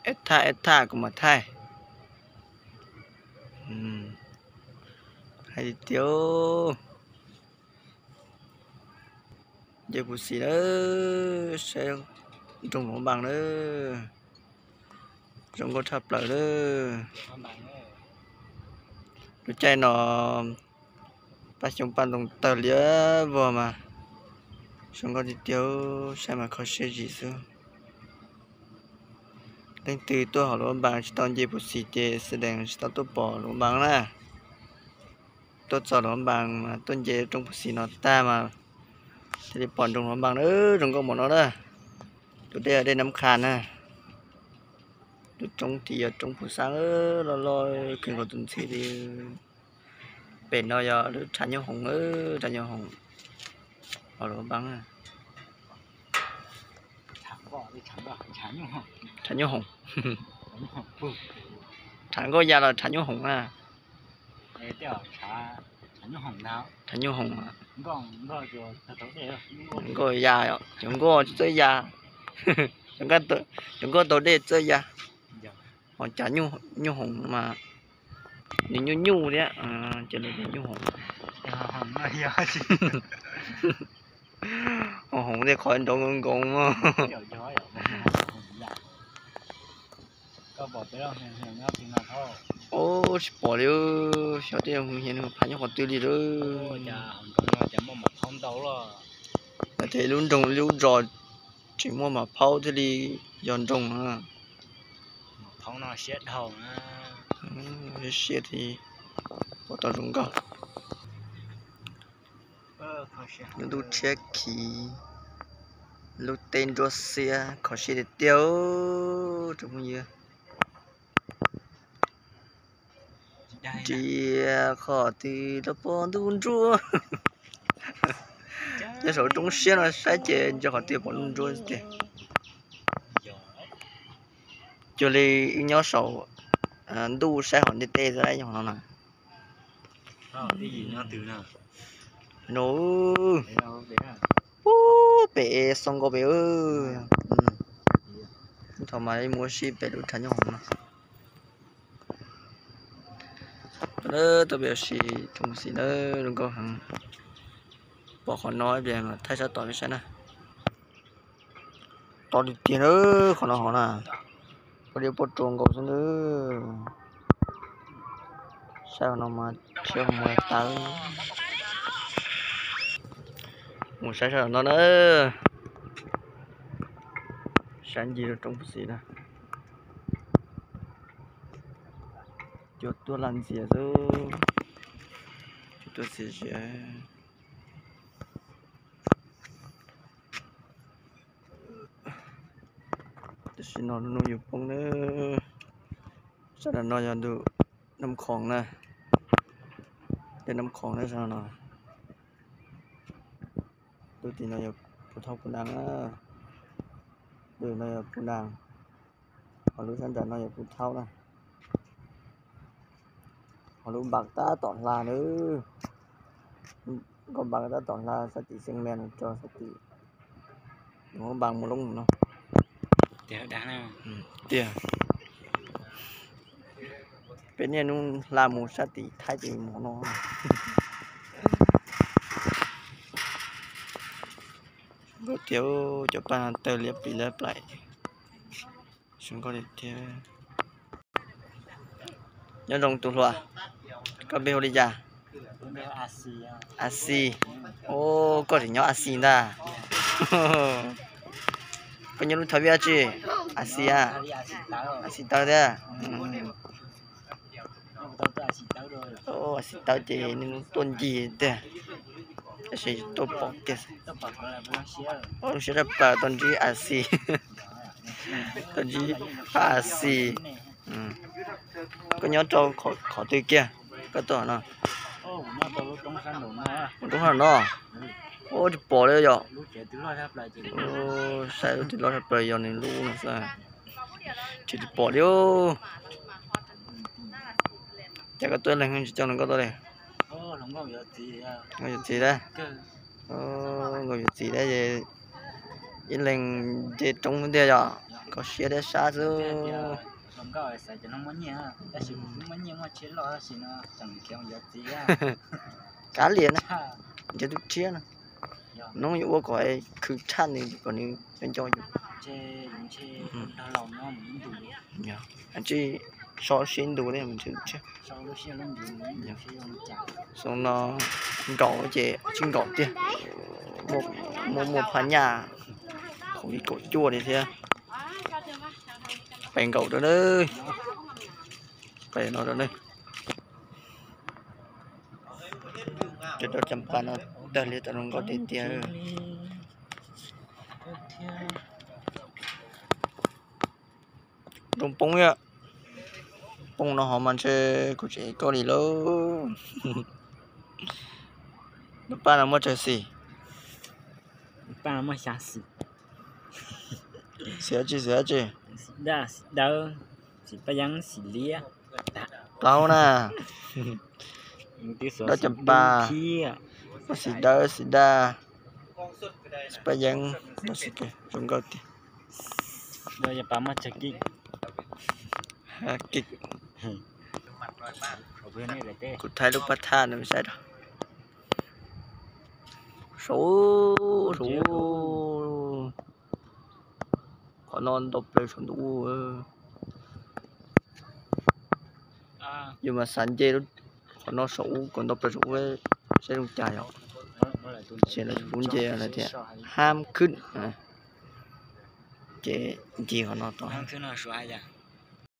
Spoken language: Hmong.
Eb thaj, eb thaj, kuv mam thaij. Hais tiag tiag, nce puv xim lawm, saib nroog Luam Npas lawm, zoo nkauj tshaj plaws lawm. Lub caij no paj xyoob paj ntoo tawg liab vog mas zoo nkauj tiag tiag, saib mas kho siab zim xwb. Leej twg tuaj hauv Luam Npas tsis tau nce puv xim ces xwm dees tsis tau tuaj pom Luam Npas na. Tuaj txog Luam Npas mas tuaj nce roob puv xim no tag mas thiaj li pom nroog Luam Npas na, zoo nkauj npaum no na. Tus dej yog dej Nab Qha na. Lub roob tid yog roob Phu Xab, loj loj kawg nkaus tus ntxhiab li. Pem no yog lub tshav nyoob hoom, tshav nyoob hoom, Luam Npas. Tshav nyoob hoom, tshav nkauj ya los tshav nyoob hoom na. Tshav nyoob hoom, nkauj ya, cov nkauj txawj ya, cov nkauj taug dej txawj ya. Ho cas nyoob hoom mas nws nyuj nyuj thiab, ces lawv tias nyoob hoom. Ho hoom tej qhov nrov nkoos nkoos. Ub, tsis pom li, xyov tej hiav nws phav nyob qhov twg li lawm. Lawv tias lub nroog lub zos tseem muaj mam phaub thiaj li yog nroog na. Siab thiab pom tau zoo nkauj. Lub ntuj tshiab khiv, lub teb nruab xiab kho siab tiag tiag tsoom phooj ywg. Ntsia qhov twg los pom ntuj nruab. Nyob saum roob siab no saib ces ntsia qhov twg pom ntuj nruab tiag. Cuag li wb nyob saum ntuj saib hauv ntiaj teb xwb no na. No, pem xoo nkaus pem. Thaum mas mus si pem lub tshav nyoob hoom no. Tuaj pem si tsoom xim na, zoo nkauj heev. Pom qhov no ib pliag mas thaij sab tom nej saib na. To tiag tiag na, qhov no hov na, poj diav poj rua nkaus xwb na. Saib qhov no mas tsis mus tawv. Mus saib sab tom no na. Saib ncig rau roob puv xim na. Cua tuaj laj ntxias xwb, cua tuaj xiam zias. Tam sim no lub hnub yuav poob na. Sab tom no yog ntuj Nab Khoom na, dej Nab Khoom na sab no. Lub tim no yog Phu Thaub Phu Nang, lub no yog Phu Nang, ho lub sab nram no yog Phu Thaub na. Ho lub npas tab tom hla na, nkauj npas tab tom hla sab tim xeeb me no rau sab tim, nkauj npas mus loob no. Tiag, peb niaj hnub hla mus sab tim Thaib tim mus no. Nkauj tiag, cov paj tawg liab plis liab plaim. Zoo nkauj li thiab. Nyob zoo tus hluas, koj npe hu li cas? A Xi. Os, koj tseem nyob A Xi ntag. Koj nyob lub thav vib tsi? A Xi a? A Xi tawb thiab. A Xi tawb ces nws tuaj ncig tiag, tab sis tuaj pom kiag. Lub siab tshaj plaws tau ntsib A Xi, tau ntsib A Xi. Koj nyob rau qhov twg kiag? Koj tuaj no, roob sab no. Ua tsis pom li yom. Saib lub twg loj tshaj plaws yog nws lub no xwb, tsis pom li. Cas koj tuaj leeg tsis coj nws koj tuaj li? Nkauj yuav txiv, nkauj yuav txiv thiab, ib leeg nce roob tiag yom. Kho siab thiab sab xwb. Kav liam na, ntshe tus tshiab no. Hnub yuav ua kom khwv tshaj nws kom nws nco nco yus. Tsis so sib ntus thiab. Xyoo no nkaum ces tsis nkaum tiag. Muaj muaj phab nyaj, kaum ib kaum cuaj li thiab. Pais nkaum rau na. Pais no rau na. Cov dab cam pas no tawg li tau zoo nkauj tiag tiag. Nroo poob, poob no hov mas ntshe kuv tsis ev koj li lauj. Lub paj no muaj tsawg xim? Xim dab tsi, xim dab tsi? Plaub na. Dab cam pas, muaj xim dawb xim daj, xim paj yeeb, zoo nkauj tiag. Kuv thaij lub paj thaj no saib rau. Saum, saum, qhov no ntau plaws saum ntuj. Yus mas xav nce qhov no saum ub kom ntau plaws saum ub saib zoo cas yom. Ces lawv tsis pub nce, lawv tias hab khwb. Ces nce qhov no tod.